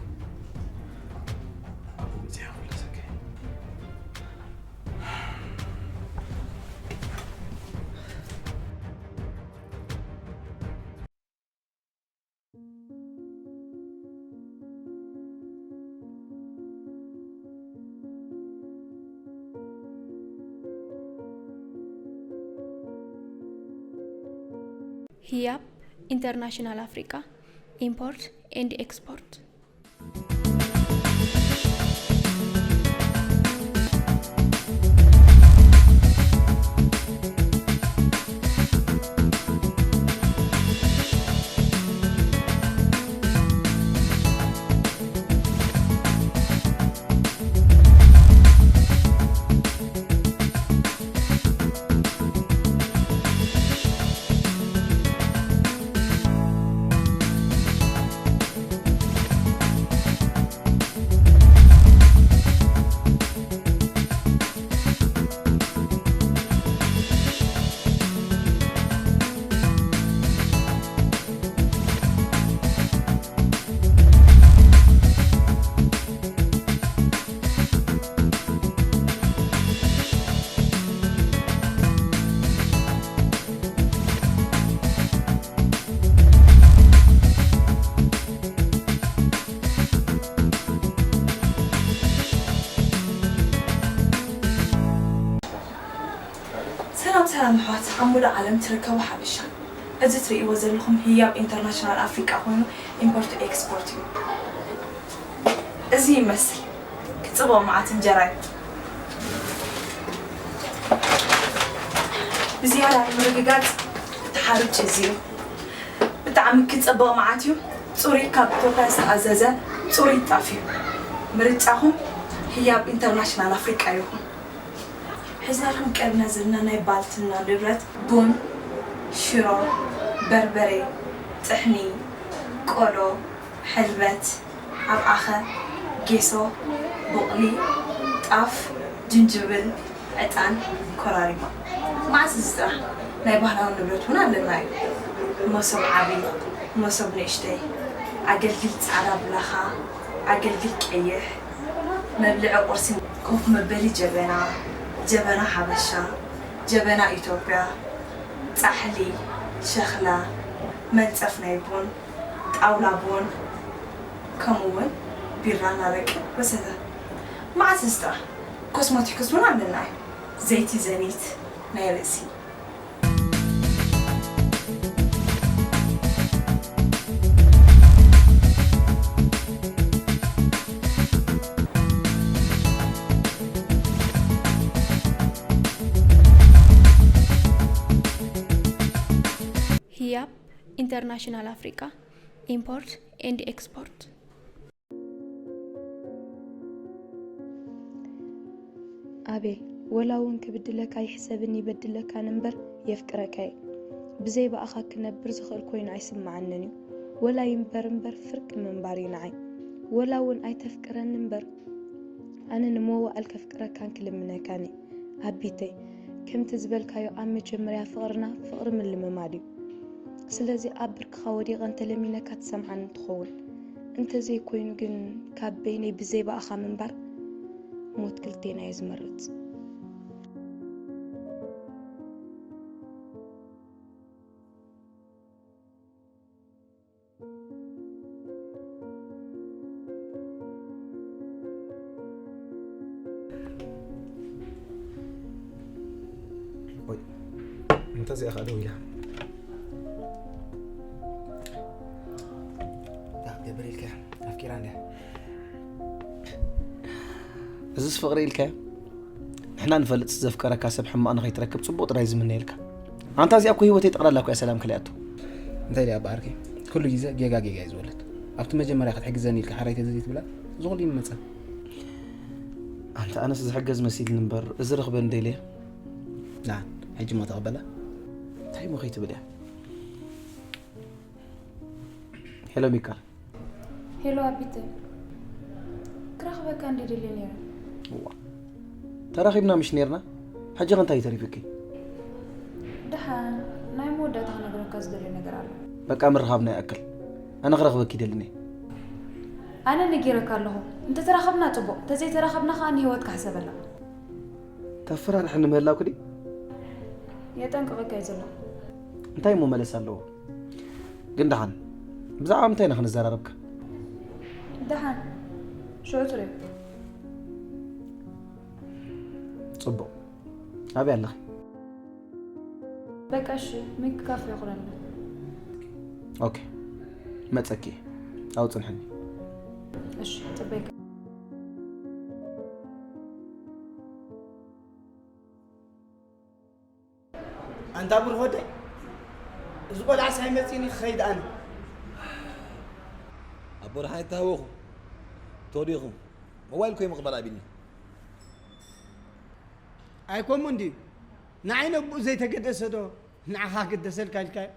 ኣብኡ በጺሐ ክምለሰካ እየ። Hijab International Africa, Import and Export. ሰላም ኣሕዋት፣ ኣብ ሙሉእ ዓለም ትርከቡ ሓበሻ፣ እዚ ትርእይዎ ዘለኹም ህያብ ኢንተርናሽናል ኣፍሪቃ ኮይኑ ኢምፖርት ኤክስፖርት እዩ። እዚ ይመስል ክጽብቕ መዓት እንጀራ እዩ። ብዝያዳ ንምርግጋጽ እቲ ሓሩጭ እዚ እዩ። ብጣዕሚ ክጽብቕ መዓት እዩ። ጽሩይ ካብ ኢትዮጵያ ዝተኣዘዘ ጽሩይ ጣፍ እዩ። ምርጫኹም ህያብ ኢንተርናሽናል ኣፍሪቃ ይኹን። ሒዝናልኩም ቀሪብና ዘለና ናይ ባልትና ንብረት ቡን፣ ሽሮ፣ በርበሬ፣ ጥሕኒ፣ ቆሎ፣ ሕልበት፣ ኣብኣኸ፣ ጌሶ፣ ቡቕሊ፣ ጣፍ፣ ጅንጅብል፣ ዕጣን፣ ኮራሪማ። መዓስ እዚ ጥራሕ ናይ ባህላዊ ንብረት እውን ኣለና እዩ። መሶብ ዓቢ፣ መሶብ ንእሽተይ፣ ኣገልግል ጻዕዳ ብላኻ፣ ኣገልግል ቀይሕ፣ መብልዒ ቁርሲ፣ ኮፍ መበሊ ጀበና፣ ጀበና ሓበሻ፣ ጀበና ኢትዮጵያ፣ ጻሕሊ፣ ሸኽላ፣ መንጸፍ ናይ ቡን፣ ጣውላ ቡን፣ ከምኡ እውን ቢራን ኣረቅን ወዘተ። መዓስ እዚ ጥራሕ ኮስሞቲክስ እውን ኣለና እዩ። ዘይቲ ዘኒት ናይ ርእሲ። ህያብ ኢንተርናሽናል ኣፍሪቃ ኢምፖርት ኤንድ ኤክስፖርት። ኣቤል፣ ወላ እውን ክብድለካ ይሕሰብን ይበድለካን እምበር የፍቅረካ እየ። ብዘይ ብኣኻ ክነብር ዝኽእል ኮይኑ ኣይስምዓንን እዩ። ወላ ይንበር እምበር ፍርቂ ምንባር እዩ ንዓይ። ወላ እውን ኣይተፍቅረኒ እምበር ኣነ ንመዋእል ከፍቅረካን ክልምነካን እየ። ኣቢተይ፣ ከምቲ ዝበልካዮ ኣብ መጀመርያ ፍቕርና ፍቕሪ ምልምማድ እዩ። ስለዚ ኣብ ብርክኻ ወዲቐ እንተለሚነካ ትሰምዓኒ ትኸውን። እንተዘይኮይኑ ግን ካብ በይነይ ብዘይ ብኣኻ ምንባር ሞት ክልቴና እየ ዝመርጽ። ወይ እንታይ እዚኣ ኸኣ ደው ኢላ? እንታይ ክትገብር ኢልካ? ኣፍቂራ እንድያ። እዝስ ፍቕሪ ኢልካዮ? ንሕና ንፈልጥ ዘፍቀረካ ሰብ ሕማቕ ንኸይትረክብ ጽቡቕ ጥራይ ዝምነየልካ። ኣንታ እዚኣ እኮ ህይወተይ ጠቕላላ እኮ እያ ሰላም ከሊኣቶ። እንታይ ድኣ በኣርከይ? ኩሉ ግዜ ጌጋ ጌጋ እዩ ዝወልድ። ኣብቲ መጀመርያ ክትሕግዘኒ ኢልካ ሕራይ ተዘይትብላ እዚ ኩሉ ይመጸ። ኣንታ ኣነስ ዝሕገዝ መሲልኒ እምበር እዚ ርኽበን ደልየ። ና ሕጂ እሞ ተቐበላ። እንታይ እሞ ከይትብል እያ? ሄሎ ሚካል። ሄሎ ኣቢተ፣ ክረኽበካ እንዲ ደልየ ነይረ። እዋ ተራኺብና ምሽ ነይርና? ሕጂ ኸ እንታይ እዩ ተሪፉኪ? ደሓን ናይ መወዳእታ ክነግረካ ዝደልዮ ነገር ኣሎ። በቃ ምርኻብና ይኣክል። ኣነ ክረኽበኪ ይደሊ እየ። ኣነ ነጊረካ ኣለኹ። እንተተራኸብና ጽቡቕ፣ እንተዘይተራኸብና ኸኣ ንህይወትካ ሕሰበላ። ተፈራርሕኒ ምህላውኪ ድዩ? የጠንቅቐካ እየ ዘለኹ። እንታይ እሞ መለሳ ኣለዎ? ግን ደሓን ብዛዕባ ምንታይ ኢና ክንዘራረብካ? ደሓን ሽዑ ትሪኦ። ጽቡቕ። ኣበይ ኣለኺ? በቃ እሺ፣ ሚክ ካፌ ይኹነልና። ኦኬ፣ መጸኪ። ኣብኡ ጽንሕኒ። እሺ፣ ጽበይካ። ኣንታ ብሩኽ ወደይ፣ እዚ ቆልዓ ሳይመጽእኒ ክኸይድ ኣነ። ኣቦ ደሓን ኣይተሃወኹ። ተወዲኹ። ሞባይል ኮይ ምቕባል ኣቢኒ። ኣይኮሙ እንዲ ንዓይ ነብኡ ዘይተገደሰ ዶ ንዓኻ ገደሰልካ ኢልካዮ?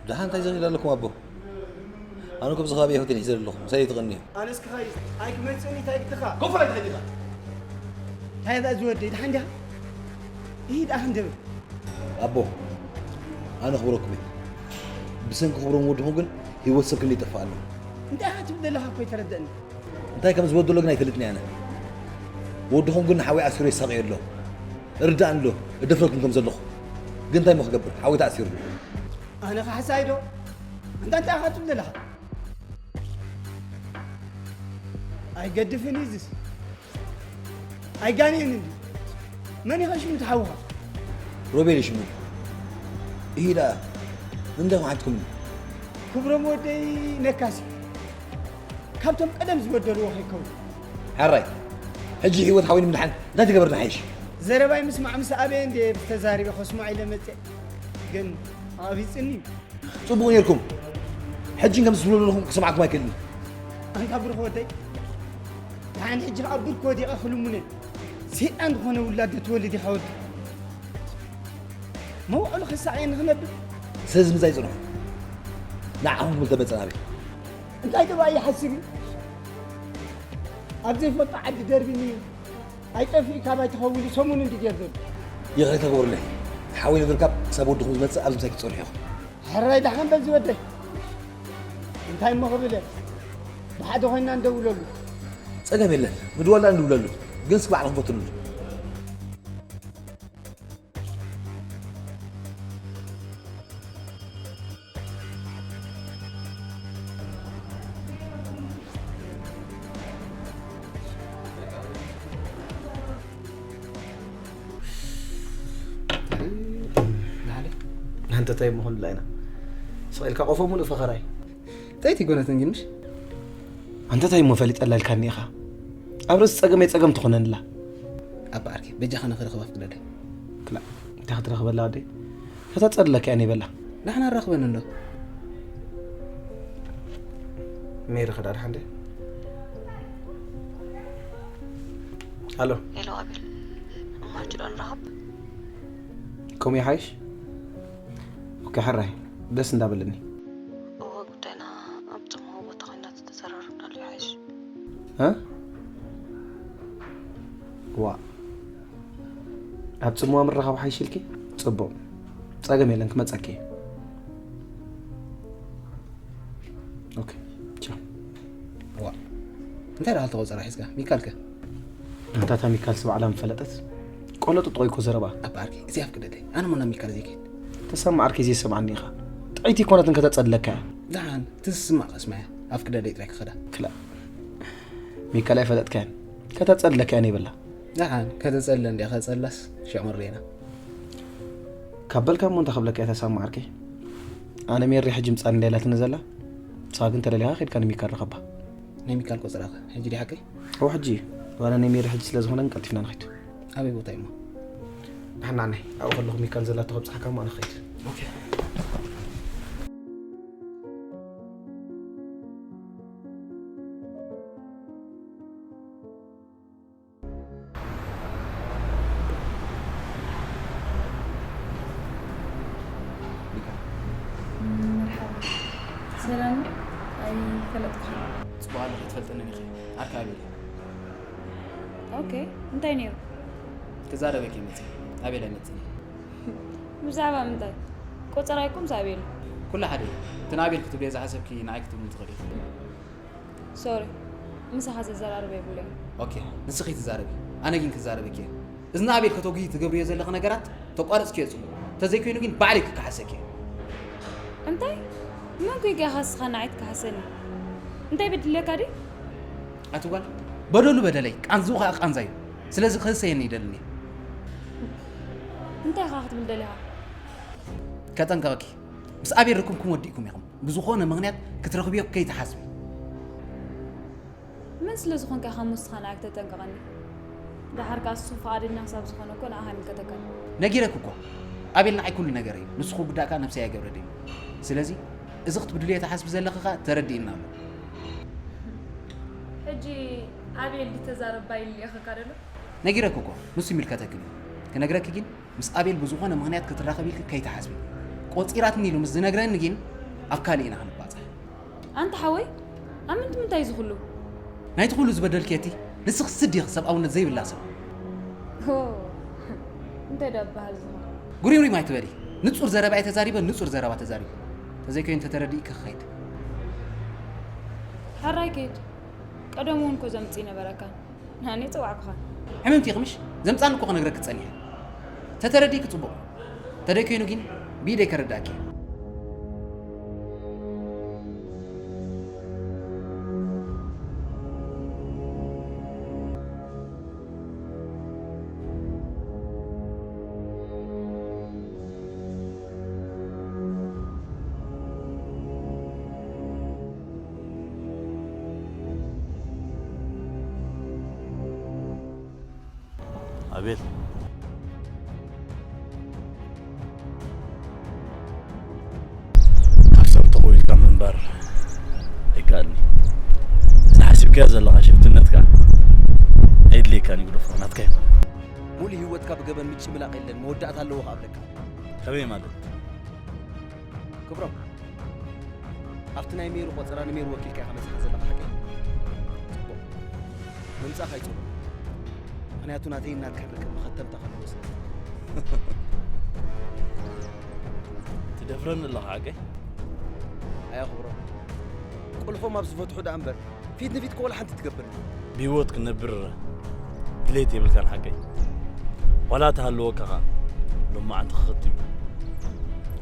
ደሓን እንታይ ዘኺል ኣለኩም ኣቦ? ኣነ እኮ ብዚ ከባቢ እየ ሆቴል ሒዘ ዘለኹ። ምሳይ ትቐንዩ። ኣነስ ክኸይድ ኣይክመጽእን እንታይ ግድኻ? ኮፍ በል ተኸዲኻ። እንታይ ደኣ ዝወደይ ደሓን ዲኻ? ይሂድ ኣኽን ደብል። ኣቦ ኣነ ክብረኩም እየ። ብሰንኪ ክብሮም ወድኹም ግን ህይወት ሰብ ክንደይ ይጠፍእ ኣሎ። እንታይ ኢኻ ትብል ዘለኻ እኮ ኣይተረደእኒ። እንታይ ከም ዝበደሎ ግን ኣይፈልጥን እየ ኣነ። ወድኹም ግን ንሓወይ ኣሲሩ የሳቕዮ ኣሎ። እርዳእኒ ኣሎ እደፍረኩም ከም ዘለኹ። ግን እንታይ እሞ ክገብር ሓወይ ተኣሲሩ ኣሎ። ኣነ ካሕሳይ ዶ? ኣንታ እንታይ ኢኻ ትብል ዘለኻ? ኣይገድፍን እዩ እዚስ። ኣይጋንየን እንዲ። መን ኢኻ ሽሙ እቲ ሓውኻ? ሮቤል ሽሙ። ይሂዳ። እንደ ማዕትኩም። ክብሮም ወደይ ነካሲ። ካብቶም ቀደም ዝበደልዎ ከይከውን። ሕራይ። ሕጂ ህይወት ሓወይ ንምድሓን እንታይ ትገበር ንሓይሽ? ዘረባይ ምስማዕ ምስ ኣበየ እንደ ተዛሪበ ከስምዖ ኢለ መፅእ። ግን ኣቢፅኒ። ጽቡቕ ኔርኩም። ሕጂ ከም ዝብሎ ዘለኹም ክሰምዓኩም ኣይክእልን። ኣንታ ብሩኽ ወደይ፣ ደሓን ሕጂ ከኣ ብርክ ወዲቐ ክልሙነ። ሰይጣን ዝኾነ ውላድ ዶ ትወልድ ኢኻ ወዲ? መዋዕሉ ከሳቕየኒ ክነብር? ስለዚ ምጻይ ጽንሑ። ንዓኹም ክብል ተመጸ ናበይ? እንታይ ደባ ይሓስብ እዩ? ኣብ ዘይፈልጦ ዓዲ ደርቢኒ ኣይጠፍእ ካባይ ትኸውን ሰሙን እንዲ ገርዘብ። ይቕሬታ ግበሩለይ። ሓወይ ነብርካብ ክሳብ ወድኹም ዝመጽእ ኣብዚ ምሳይ ክትጸንሑ ኢኹም። ሕራይ ደሓን በዚ ወደይ። እንታይ እሞ ክብል እየ? ብሓደ ኮይንና እንደውለሉ። ጸገም የለን። ምድዋል ደኣ እንደውለሉ። ግን እስኪ ባዕልኹም ፈትኑሉ። ናህለ? ናንተ እንታይ እሞ ክንብላ ኢና? ስቕ ኢልካ ቆፎ ሙሉእ ፈኸራይ። እንታይ ትጎነትን ግን ምሽ? ኣንተ እንታይ እሞ ፈሊጠላ ኢልካኒ ኢኻ? ኣብ ርእሲ ጸገመይ ጸገም ትኾነንላ። ኣባ ዓርኪ፣ በጃኻ ንኽረኽባ ፍቅደለይ። ክላ፣ እንታይ ክትረኽበላ ወደይ? ከተጸልለካ እያ ነይበላ። ንሕና ንራኽበን እንዶ። ሜሪ ክዳር ሓንደ። ኣሎ። ሄሎ ኣቤል፣ እሞ ሕጂ ዶ ንራኸብ? ከምኡ ይሓይሽ? ኦኬ፣ ሕራይ፣ ደስ እንዳበለኒ። እወ፣ ጉዳይና ኣብ ጽምዋ ቦታ ኮይና ተዘራርብናሉ ይሓይሽ። እ? ዋእ፣ ኣብ ጽምዋ ምርኻብ ሓይሽ ኢልኪ? ጽቡቕ። ጸገም የለን፣ ክመጸኪ እየ። ኦኬ፣ ቻው። ዋእ፣ እንታይ ደኣ ተቆጸራ ሒዝካ? ሚካልከ? ኣንታ እታ ሚካልስ ባዕላ ምፈለጠት። ቆሎ ጥጥቖ እኮ ዘረባ። ኣባ ዓርኪ፣ እዚ ኣፍቅደለይ። ኣነ ሞና ሚካል ዘይከይድ። ተሰማ ዓርከይ ዘይሰምዓኒ ኢኻ። ጥዕይቲ ኣይኮነትን ከተጸልለካ እያ። ደሓን፣ እቲ ዝስማዕ ከስምዐ። ኣፍቅደለይ ጥራይ ክኸዳ። ክላ። ሚካል ኣይፈለጥካያን። ከተጸልለካ እያ ነይበላ። ደሓን፣ ከተጸልለ እንድያ ከጸላስ ሸቕ መርሌና። ካብ በልካ እሞ እንታይ ክብለካ እየ ተሰማ ዓርከይ? ኣነ ሜሪ ሕጂ ምጻኒ እንዳ ኢላትኒ ዘላ። ንስኻ ግን ተደሊኻ ኸይድካ ንሚካል ርኸባ። ናይ ሚካል ቆጸራኸ? ሕጂ ድዩ ሓቀይ? እወ ሕጂ እዩ። ዋላ ናይ ሜሪ ሕጂ ስለ ዝኾነ ግን ቀልጢፍና ንኸይድ። ኣበይ ቦታ እዩ እሞ? ንሕና ናይ ኣብኡ ከለኹ ሚካል ዘላቶ ከብጽሓካ እሞ ኣነ ክኸይድ። ኦኬ። መርሓባ። ሰላም፣ ኣይፈለጥኩኻን። ጽቡቕ ኣለኺ፣ ትፈልጥኒ ኢኺ። ዓርኪ ኣቤል። ኦኬ፣ እንታይ ነይሩ? ክዛረበኪ መጺእ። ኣቤል ኣይመጽእን። ብዛዕባ ምንታይ? ቆጸራይኩም ምስ ኣቤል። ኩሉ ሓደ እዩ። እቲ ንኣቤል ክትብልዮ ዝሓሰብኪ ንዓይ ክትብልኒ ትኽእሊ ኢኺ። ሶሪ፣ ምሳኻ ዘዘራርብ የብለይን። ኦኬ፣ ንስኺ ትዛረቢ፣ ኣነ ግን ክዛረበኪ እየ። እዚ ንኣቤል ከተጉሂ ትገብርዮ ዘለኺ ነገራት ተቋረጽክዮ ጽቡቕ። እንተዘይኮይኑ ግን ባዕለይ ክከሓሰኪ እየ። እንታይ? መን ኮይንካ ኢኻ ንስኻ ንዓይ ትከሓሰኒ? እንታይ በዲለካ ድየ? ኣቲ ጓል፣ በደሉ በደለይ፣ ቃንዝኡ ኸኣ ቃንዛይ እዩ። ስለዚ ክህሰየኒ ይደልን እየ። እንታይ ኢኻ ክትብል ደሊኻ? ከጠንቀቐኪ፣ ምስ ኣቤል ርክብኩም ወዲእኩም ኢኹም። ብዝኾነ ምኽንያት ክትረኽብዮ ከይትሓስቢ። መን ስለ ዝኾንካ ኢኻ እሞ ንስኻ ንዓይ ክተጠንቅቐኒ? ደሓር ከኣ እሱ ፍቓደኛ ክሳብ ዝኾነ እኮ ንዓኻ ይምልከተካ። ነጊረኪ እኮ፣ ኣቤል ንዓይ ኩሉ ነገረይ እዩ። ንሱ ክጉዳእ ከኣ ነብሰይ ኣይገብረለይን። ስለዚ፣ እዚ ክትብድልዮ ትሓስቢ ዘለኺ ከኣ ተረዲእና ኣሎ። ሕጂ ኣቤል ድዩ ተዛረባ ኢሉ ልኢኸካ ደሎ? ነጊረኪ እኮ፣ ንሱ ይምልከተክን እዩ። ክነግረኪ ግን፣ ምስ ኣቤል ብዝኾነ ምኽንያት ክትራኸቢ ኢልኪ ከይትሓስቢ። ቆጺራትኒ ኢሉ ምስ ዝነግረኒ ግን ኣብ ካልእ ኢና ክንባጻሕ። ኣንታ ሓወይ፣ ኣብ ምንታይ ምንታይ እዚ ኩሉ? ናይቲ ኩሉ ዝበደልኪ እቲ ንስኺ ስዲ ኢኺ ሰብኣውነት ዘይብላ ሰብ። ሆ፣ እንታይ ደኣ በሃል ዝኾነ? ጉሪምሪም ኣይትበሊ። ንጹር ዘረባ እየ ተዛሪበ፣ ንጹር ዘረባ ተዛሪበ። ተዘይኮይኑ ተተረዲእኪ ክኸይድ። ሕራይ ከይድ። ቀደም እውን እኮ ዘምጽእ ይነበረካን። ኣነ ጸዋዕኩኻ። ሕምምቲ ኢኺ ምሽ? ዘምጻኒ እኮ ክነግረኪ ጸኒሐ። ተተረዲእኪ ጽቡቕ። ተደይኮይኑ ግን ብኢደይ ከረዳእኪ። ኣቤል፣ ካብ ሰብ ተኾይልካ ምንባር ኣይከኣልኒ። እዚ ሓሲብካዮ ዘለኻ ሽፍትነትካ ኣየድልየካን እዩ ግደፎ፣ ናትካ ይኹን። ሙሉ ህይወትካ ብገበን ምጭምላቕ የለን፣ መወዳእታ ኣለዎ ክኣብለካ። ከመይ ማለት? ክብሮም፣ ኣብቲ ናይ ሜሩ ቆጸራ ንሜሩ ወኪልካ ኢኻ መጺኻ ዘለኻ፣ ሓቀይ? ጽቡቕ። ምምጻእካ ኣይጽቡቕ። ምኽንያቱ ናተይን ናትካን ርክብ መኸተልታ ከለዎ ስለ ትደፍረኒ ኣለኻ፣ ሓቀይ? ኣያ ክብሮም፣ ቁልፎም ኣብ ዝፈትሑ ደኣ እምበር፣ ፊት ንፊት ከወላ ሓንቲ ትገብር። ብህይወት ክነብር ድሌት የብልካን ሓቀይ። ዋላ ተሃለወካ ኸኣ ሎማዓንቲ ክኸትም እዩ።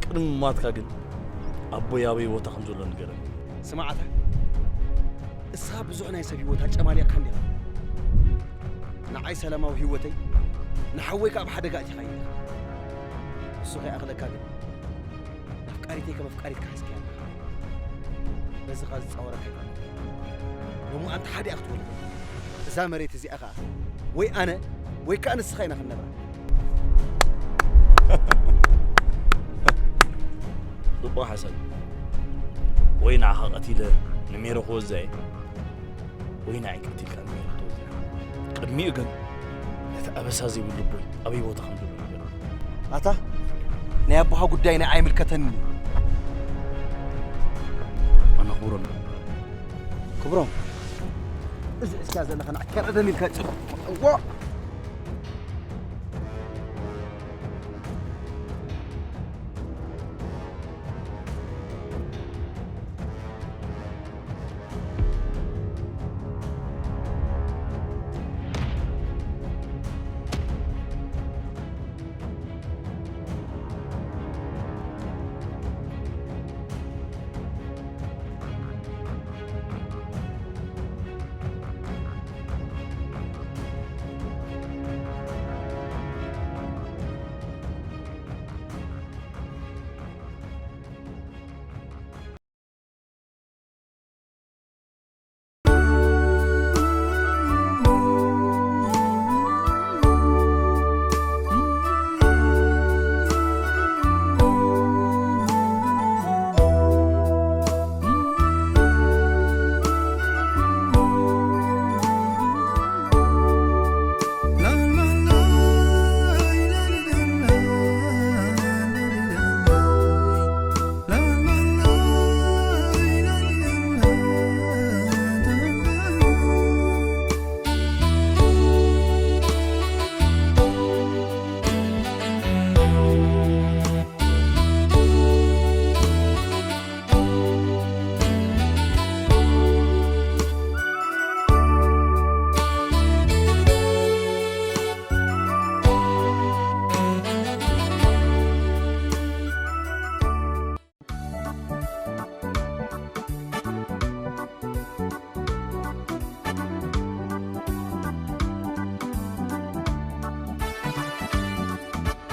ቅድሚ ምማትካ ግን ኣቦይ ኣበይ ቦታ ከም ዘሎ ንገረኒ። ስማዓታ፣ እስኻ ብዙሕ ናይ ሰብ ህይወት ኣጨማሊቕካ እንዲኻ። ንዓይ ሰላማዊ ህይወተይ ንሓወይ ከኣ ኣብ ሓደጋ ኣእቲኻዮ ኢኻ። እሱ ከይኣኽለካ ግን፣ ኣፍቃሪተይ ከም ኣፍቃሪትካ ሒዝካያ ኣለኻ። በዚ ኸኣ ዝጻወረካ ኣይኮነን። ሎሚ ኣንቲ ሓደ እያ ክትወልድ። እዛ መሬት እዚኣ ኸኣ ወይ ኣነ ወይ ከኣ ንስኻ ኢና ክንነብራ። ጽቡቕ ሓሳብ። ወይ ንዓኻ ቀቲለ ንሜሮ ክወዛ እየ። ወይ ንዓይ ቀቲልካ ንሜሮ ክትወዛ። ቅድሚኡ ግን ነቲ ኣበሳ ዘይብሉ ኣቦይ ኣበይ ቦታ ከም ዘሎ ንገረኒ። ኣታ ናይ ኣቦኻ ጉዳይ ንዓይ ኣይምልከተንን እዩ። ኣነ ክብሮም። ክብሮም፣ እዚ ሒዝካ ዘለኻ ንዓካ ረደን ኢልካ ጽ-፣ ዋ!